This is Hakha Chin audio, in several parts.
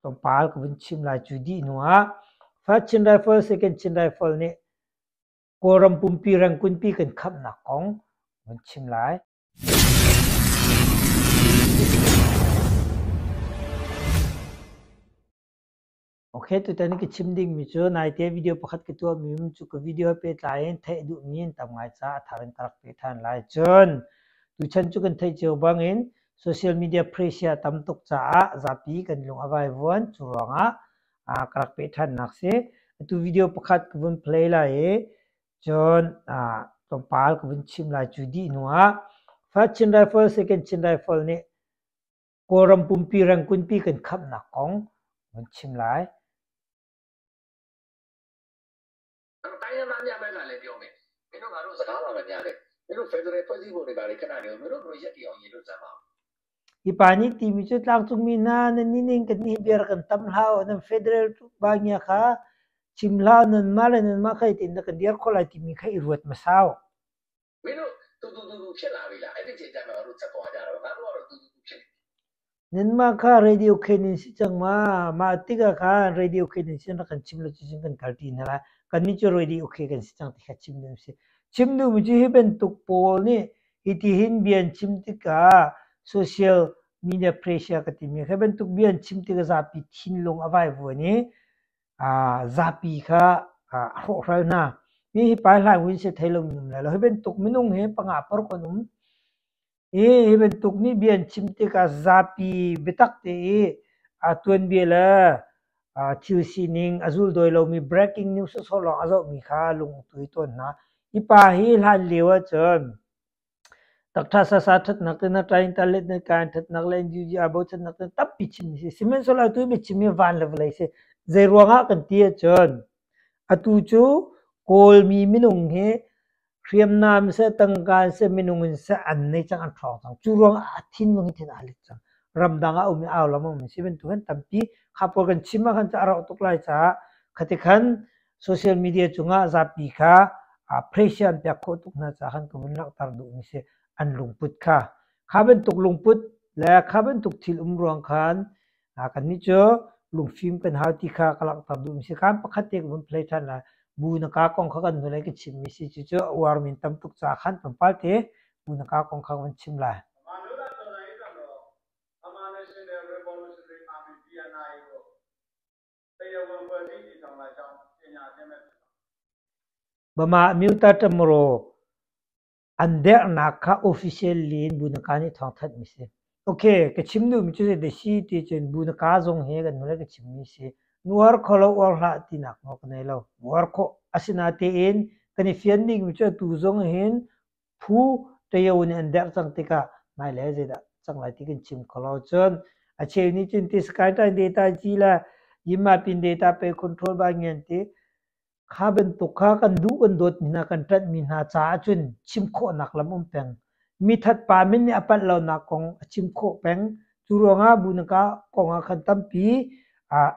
Tlawmpal ka vun chim lai. Cu dih hnu ah First Chin Rifle, Second Chin Rifle nih Kawlram pumpi Rangoon pi kan khamhnak kong vun chim lai. Ok, tutan ka chim dingmi cu naite video pakhat ka tuahmi um cu ka video he pehtlai in theih duhmi an tam ngai caah a thar in ka rak peh ṭhan lai. Cun tuchan cu kan theih cio bangin social media pressure tam tuk caah zapi kan lung a vaivuan. Cu ruangah ka rak peh ṭhannak si. Atu video pakhat ka vun play lai i cun tlawmpal ka vun chim lai. Cu dih hnu ah First Chin Rifle, Second Chin Rifle nih Kawlram pumpi Rangoon pi kan khamhnak kong vun chim lai. Hi pa nih timi cu tlangcungmi hna nan nih ning kan nih bia kan tam hlah nan federal bangia kha chim hlah nanmah le nanmah kha hitin na kan dir khawh lai timi kha i ruat hmasa u. Nanmah kha radio khen in si cang ma? Mah tikah khan radio khen in sin rak kan chim lo cucun kan kalṭi hna lai. Kannih cu radio khe kan si cang ti kha chim duh si. Chim duhmi cu hi bantuk pawl nih hitihin bia an chim tikah social media pressure ka timi hi bantuk bia an chim tikah zapi thinlung a vaivuan i zapi kha a hrawhhral hna. Mi hi pai hlai win se thei lomi um lai lo. Hi bantuk minung hi panga paruk an um. I hi bantuk nih bia an chim tikah zapi biatak te i tuanbia le thil sining a zuldawi lomi breaking news sawsawh lawng a zohmi kha lung a tui tawn hna. Hi pa hi hlan lio ahcun Takṭha sasa ṭhatnak te na ṭain talet na kain ṭhatnak le NUG aa bochannak te tampi chim si. Sihmanhsehlaw atu biachim hi van le vawlei si. Zei ruangah kan ti ahcun atu cu Kawlmi minung hi hriamnam seh, tangka seh, minung in seh an nei cang, an ṭhawng cang. Cu ruangah a thinlung hi thin aa let cang. Ramdang ah a um i au lengmang mi si bantuk hin tampi kha pawl kan chim ah khan cu a rauh tuk lai caah khati khan social media cungah zapi kha pressure an pek khawh tuk hna caah khan ka vun langhter duhmi si an lungput kha. Kha bantuk lungput le kha bantuk thil um ruang khan kannih cu lungfim kan hau ti kha ka langhter duhmi si. Khan pakhat te ka vun play ṭhan lai. Bu na ka kong kha kan hnulei ka chimmi si. Cucu a uarmi an tam tuk caah khan tlawmpal te bu na ka kong kha ka vun chim lai. Bama Amyota Tamro an derhnak kha officially in Bunaka nih thawngthanhmi si. Okay, ka chim duhmi cu zeidah si ti cun Bunaka zong hi kan nule ka chimmi si. Nuar kho lo uar hlah tinak nawl ka nei lo. Uar khawh asinatein kan i fian dingmi cu atu zong hin Phu Tayo nih an derh cang tikah hmailei zeidah cang lai ti kan chim kho lo. Cun a cheu nih cun ti skyline data ci le Yimapin data pe control ba ngian ti kha bantuk kha kan duh kan dawtmi hna kan ṭanhmi hna caah cun chim khawhnak lam um peng. Mithat pa min nih a palh lonak kong a chim khawh peng. Cu ruangah bunaka kong ah khan tampi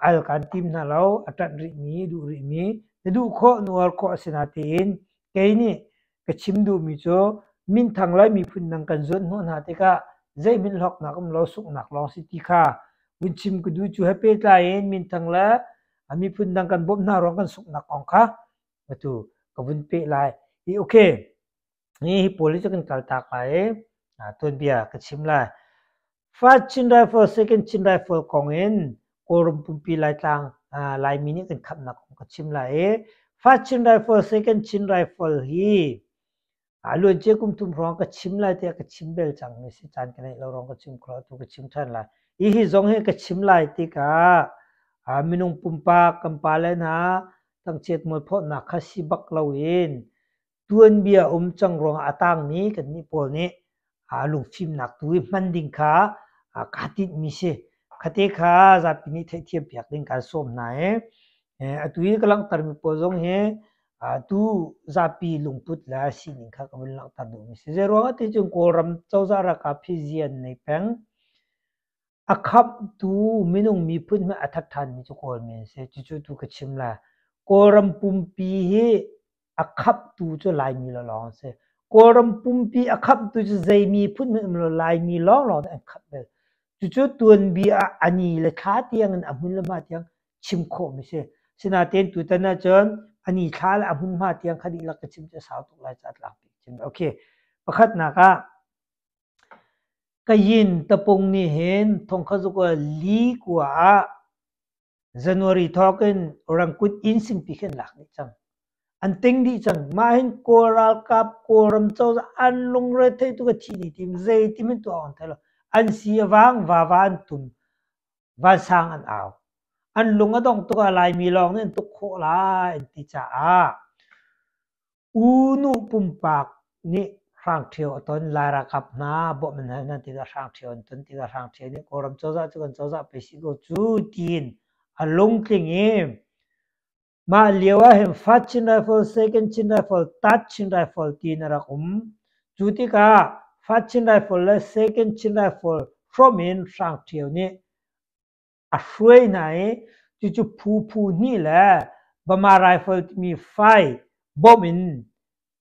al kan tim hna lo, a ṭanh rihmi, duh rihmi, na duh khawh, na uar khawh a si natein kei nih Ka chim duhmi cu minthang Lai miphun dang kan zuanhnawh hna tikah zeihmanh hlawknak um lo sunghnak lawng si ti kha vun chim ka duh. Cu he pehtlai in minthang le miphun dang kan bawmh hna ruang kan sunghnak kong kha atu ka vun peh lai. Hi okay, hi pawl hi cu kan kaltak lai i tuanbia ka chim lai. First Chin Rifle, Second Chin Rifle kong in Kawlram pumpi Laitlang Laimi nih kan khamhnak kong ka chim lai i First Chin Rifle, Second Chin Rifle hi a luancia kum thum hrawng ka chim lai tiah ka chim bel cangmi si caan ka neih lo ruang ka chim kho atu ka chim ṭhan lai. Hi hi zong hi ka chim lai tikah minung pumpak kan pale hna thangchiat mualphohnak kha si bak loin Tuanbia um cang ruangah a tangmi kannih pawl nih lungfimnak tu i hman ding kha kaa tinhmi si. Khate kha zapi nih theihthiam piak ding kaan sawm hna i atu i ka langhtermi pawl zong hi tu zapi lungput le sining kha ka vun langhter duhmi si. Zeiruangah ti cun Kawlram cozah ralkap hi zian nei peng. A khamhtu minung miphun hmanh a that ṭhanmi cu Kawlmi an si. Cucu tu ka chim lai. Kawlram pumpi hi a khamhtu cu Laimi lawng an si. Kawlram pumpi a khamhtu cu zei miphun hmanh um lo Laimi lawnglawng nih an khamh bal. Cucu tuanbia ah a ni le thla tiang in a hmun le hma tiang chim khawhmi si. Sinain tutan ahcun a ni thla le a hmunhma tiang kha dihlak ka chim cu a sau tuk lai caah tlangpi ka chim. Okay. Pakhatnak ah Kayin tapung nih hin thongkhat li kua ah January thawk in rangkut inn singpi khi an lak dih cang. An ting dih cang. Mah hin Kawl ralkap, Kawlram cozah an lungre thei tuk a thih ni tim zeitim in tuah an thei lo. An si a vang, vava an tum, vansang an au. An lung a dong tuk ah Laimi lawng nih an tuk khawh lai an ti caah U Nu pumpak nih hrangṭhio a ton. Lai ralkap hna bawmh an hal hna tikah hrangṭhio an ton tikah hrangṭhio nih Kawlram cozah cu kan cozah pei si ko cu tiin a lungtling i mah lio ah hin First Chin Rifle, Second Chin Rifle, Third Chin Rifle tiin a rak um. Cu tikah First Chin Rifle le Second Chin Rifle hrawm in hrangṭhio nih a hruai hna i cucu phu phu hnih le Bama Rifle timi fai bawmh in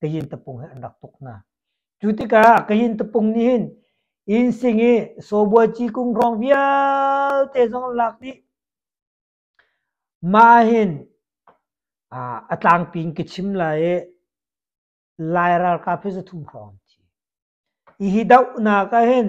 Kayin tapung he an rak tuk hna. Cu tikah Kayin tapung nih hin innsing i sawbua cikung hrawng vialte zong an lak dih. Mah hin a tlangpi in ka chim lai i Lai ralkap hi 300 hrawng an thi. Hihi dohnak ah hin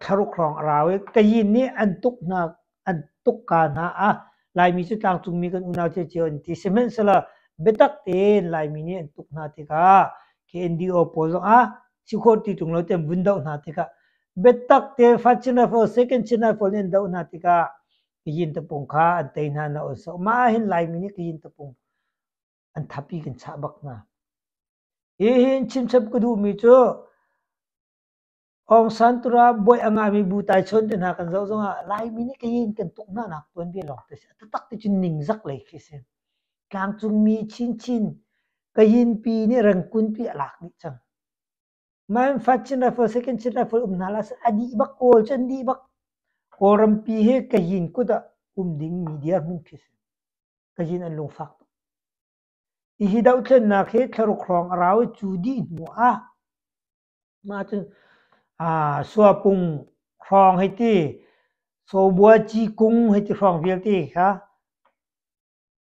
thlaruk hrawng a rau i Kayin nih an tuk hna an tukka hna ah Laimi cu tlangcungmi kan unau cio an ti. Sihmanhsehlaw biatak tein Laimi nih an tuk hna tikah KNDO pawl zong ah si khawh ti ṭung lo tiah an vun doh hna tikah biatak tein First Chin Rifle, Second Chin Rifle nih an doh hna tikah Kayin tapung kha an tei hna na on sok. Mah ah hin Laimi nih Kayin tapung an thapi kan chah bak hna. Hihin chimchap ka duhmi cu Aung San Tura bawi a ngahmi bu taichawn te hna kan zoh zongah Laimi nih kayin kan tuk hna nak tuanbia lawng te si. A taktak ti cun ningzak lei khi si. Tlangcungmi chinchin kayin pi nih Rangoon pi a lak dih cang. Man first Chin Rifle, second Chin Rifle um hna la a dih bak Kawl cu an dih bak. Kawlram pi hi kayin kut ah um ding mi dirhmun khi si. Kayin an lungfak tuk. Hihi dohthlennak hi thlaruk hrawng a rau i cu dih hnu ah mah cun Suapung hrawng hei ti, Sawbua Cikung hei ti hrawng vialte kha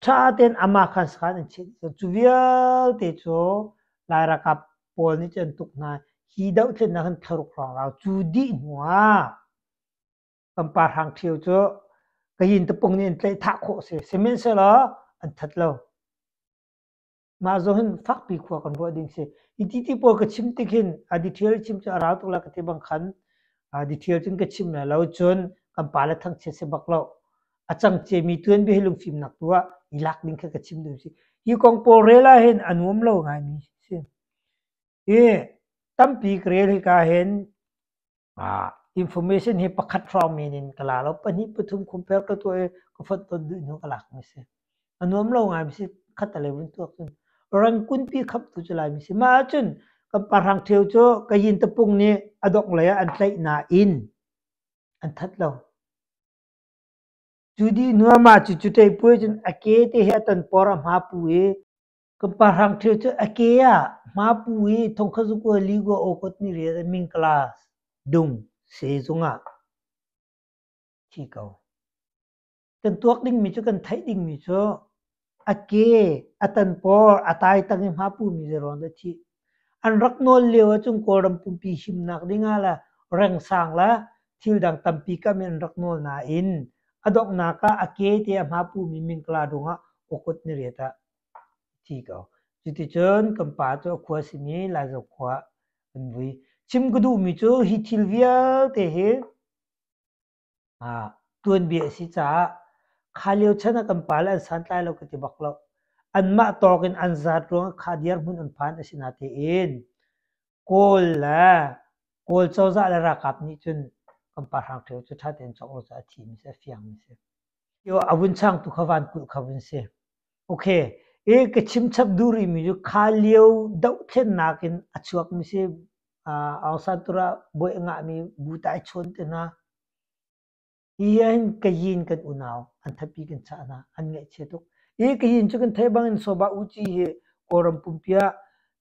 ṭha tein amah khan sakhan an chiah dih. Cu vialte cu Lai ralkap pawl nih cun an tuk hna. Hi dohthlennak hin thlaruk hrawng rau. Cu dih hnu ah kan pa Hrang Ṭhio cu Kayin tapung nih an tlaih thah khawh a si. Sihmanhsehlaw an that lo. Mah zong hin fakpi khua kan ruah ding si. Hi ti ti pawl ka chim tik hin a detail chim cu a rau tuk la ka ti bang khan a detail cun ka chim lai lo cun kan pa le thangchiat si bak lo. A cang ciami tuanbia hi lungfimnak tu ah i lak ding kha ka chim duh si. Hi kong pawl rel ah hin a nuam lo ngaimi si. Hi tampi ka rel hika hin Information hi pakhat hrawng men in ka la lo. Pahnih pathum compare ka tuah i ka fonh ton duh hnu ka lakmi si. A nuam lo ngaimi si. Khat a le vun tuak cun. Rangkunpi khamtu cu Laimi si. Mah ahcun kan pahrang ṭheo cu Kayin tapung nih a dongh lei ah an tlaih nain an that lo. Cu dih hnu ah mah cu cu ṭeipuai cun a ke te hi a tonpor a hma pu i Kan pa Hrang Ṭhio cu a ke ah hmapu i thongkhat ligua awkawt ni riat a mingkala dung sehzung ah thi ko. Kan tuak dingmi cu kan theih dingmi cu a ke, a tanpawr, a taitang i hmapu mi zeiruang dah thih. An rak nawl lio ahcun Kawlram pumpi himnak dingah le rengsang le thil dang tampi kam in an rak nawl nain a donghnak ah a ke te a hmapu mi mingkala dung ah awkawt ni riat ah thi ko. Cuticun kan pa cu a khua simi Laizo khua an vui. Chim ka duhmi cu hi thil vialte hi tuanbia a si caah kha lio chan ah kan pale an santlai lo ka ti bak lo. Anmah tawk in an zaat ruangah kha dirhmun an phan a si natein Kawl le Kawl cozah le ralkap nih cun kan pa Hrang Ṭhio cu ṭha tein cawk lo caah a thimi si a fiangmi si. A vun changtu kha van kulh kha vun si. Okay, i ka chim chap duh rihmi cu kha lio dohthlennak in a chuakmi si Aung San Tura bawi a ngahmi bu tai chawn te hna. Hi ahhin Kayin kan unau an thatpi kan chah hna, an ngaihchia tuk. I Kayin cu kan theih bangin Soba Uci hi Kawlram pumpi ah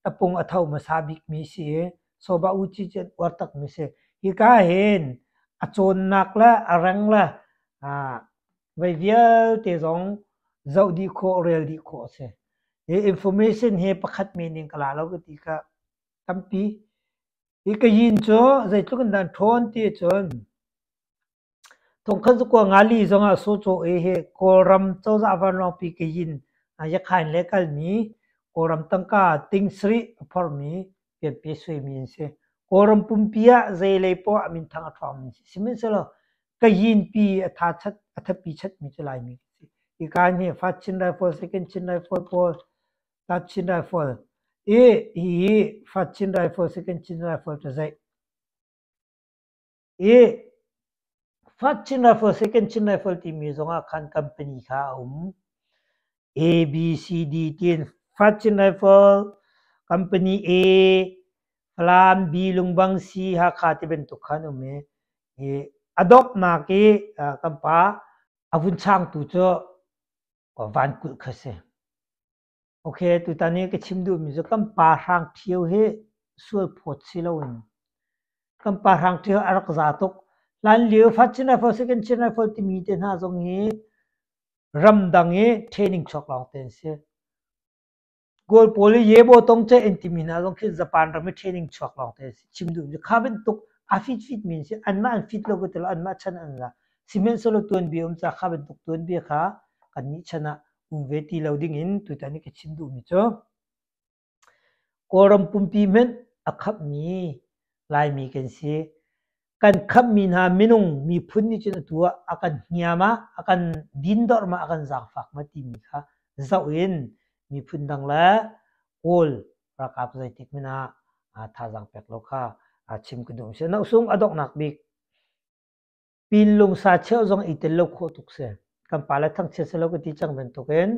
tapung a tho hmasa bikmi si i Soba Uci cu an uar takmi si. Hika hin A cawnnak le a reng le vei vialte zong zoh dih khawh, rel dih khawh a si. Hi information hi pakhat men in ka la lo ka ti kha tampi. Hi ka yin cu zeitluk in dah an ṭhawn ti ahcun Thongkhat zakua ngali zongah Sawcaw e hi Kawlram cozah vanlawngpi Kayin Yakhain le kalmi Kawlram tangka ting sarih a phormi pianpi suaimi an si. Kawlram pumpi ah zeilei poah ah minthang a ṭhawngmi an si. Sihmanhsehlaw Kayin pi a tha chat a thatpi chatmi cu Laimi kan si. Hika hi First Chin Rifle, Second Chin Rifle pawl, Third Chin Rifle i hihi First Chin Rifle, Second Chin Rifle cu zeih. I First Chin Rifle, Second Chin Rifle timi zongah khan company kha a um. A, B, C, D tiin First Chin Rifle, Company A, Falam, B, Lungbang, C, Hakha ti bantuk khan um i, i a donghnak i kan pa a vun changtu cu Van Kulh kha si. Ok, tutan i ka chim duhmi cu kan pa Hrang Ṭhio hi sual phawt si loin kan pa Hrang Ṭhio a rak za tuk. Hlanlio First Chin Rifle, Second Chin Rifle timi te hna zong hi ramdang i training chuak lawng te an si. Kawl pawl i Yebo Tongce in timi hna zong khi Japan ram i training chuak lawng te an si. Chim duhmi cu kha bantuk a fit fit mi an si. Anmah an fit lo ka ti lo, anmah chan an za. Sihmanhsehlaw tuanbia um ca kha bantuk tuanbia kha kannih chan ah um ve ti lo dingin tutan i ka chim duhmi cu Kawlram pumpi hmanh a khamhmi Laimi kan si. Kan khamhmi hna minung miphun nih cun atu ah a kan hniam ah, a kan dindorh ma, a kan zaangfak ma timi kha zoh in miphun dang le Kawl ralkap zeitik hmanh ah thazaang pek lo kha chim ka duh. Sinausung a donghnak bik Pinlung sa cheu zong i tel lo khawh tuk si. Kan pale thangchiat si lo ka ti cang bantukin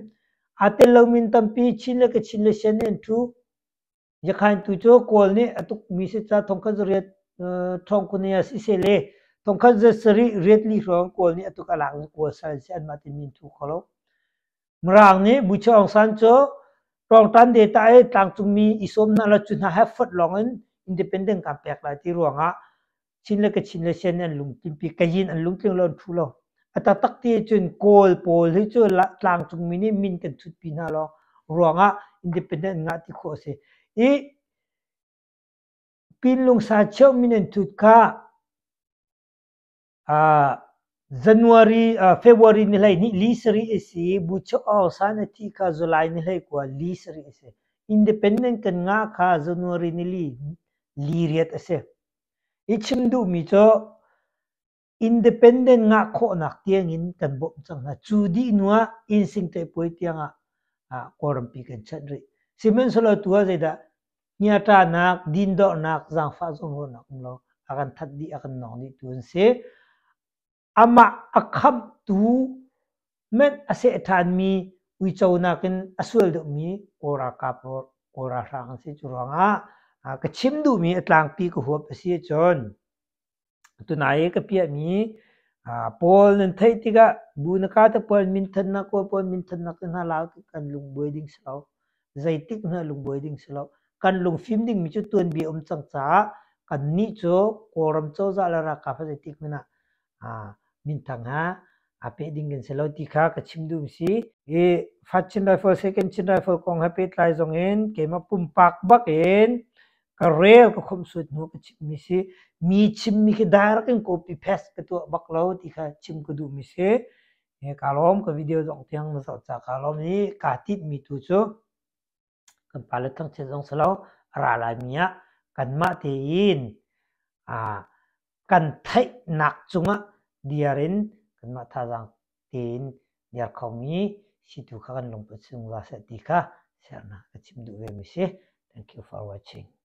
aa tel lomi in tampi Chin le Kachin le Shan nih an ṭhu. Yakhain tu cu Kawl nih a tukmi si ca thongkhat zariat thongkunia siseh le thongkhat zasarih riat li hrawng Kawl nih a tuk a lak i Kawl sal an si anmah timi an ṭhu kho lo. Mirang nih Bucho Aung San cu Ṭawngṭan data i tlangcungmi i sawm hna la cu hna he fonh lawng in independent kan pek lai ti ruangah Chin le Kachin le Shan nih an lungtlinpi Kayin an lungtling lo an ṭhu lo. A taktak ti ahcun Kawl pawl hi cu tlangcungmi nih min kan thutpi hna lawng ruangah independent an ngah ti khawh a si. I Pinlungsa cheu min an thut kha January, February ni 12 li sarih a si i Bucho Aung San a thih kha July ni 19 li sarih a si. Independent kan ngah kha January ni li li riat a si. I chim duhmi cu independent ngah khawhnak tiangin kan bawmh cang hna. Cu dih hnu ah innsing puai tiangah Kawlrampi kan chanh rih. Sihmanhsehlaw tu ah zeidah hniaṭanak, dindornak, zaangfah zawnruahnak um lo, a kan that dih, a kan nawng dihtu an si. Amah a khamhtu hmanh a seh ṭhanmi uico nakin a sual deuhmi Kawl ralkap Kawl ralhrang an si. Cu ruangah ka chim duhmi a tlangpi ka huap a si ahcun Tunai i ka piahmi pawl nan theih tikah bu na ka te pawl minthannak kawl pawl minthannak te hna lau kan lungbuai ding si lo. Zeitik hmanh lungbuai ding si lo. Kan lungfim dingmi cu tuanbia um cang caah kannih cu Kawlram cozah le ralkap he zeitik hmanh ah minthang ha aa peh ding kan si lo ti kha ka chim duh si. Hi First Chin Rifle, Second Chin Rifle kong he pehtlai zong in keimah pumpak bak in ka rel ka khawmhsuat hnu ka chimmi si. Mi chimmi khi direct in copy paste ka tuah bak lo ti kha chim ka duhmi si. Kaa lawm ka video zong tiang na zoh ca kaa lawm i kaa tinhmi tu cu kan pale thangchiat zong si lo a ra laimi ah kanmah tein kan theihnak cungah diar in kanmah thazaang tein diar khomi si tu kha kan lungput zungzal seh ti kha siarnak ka chim duh ve mi si. Thank you for watching.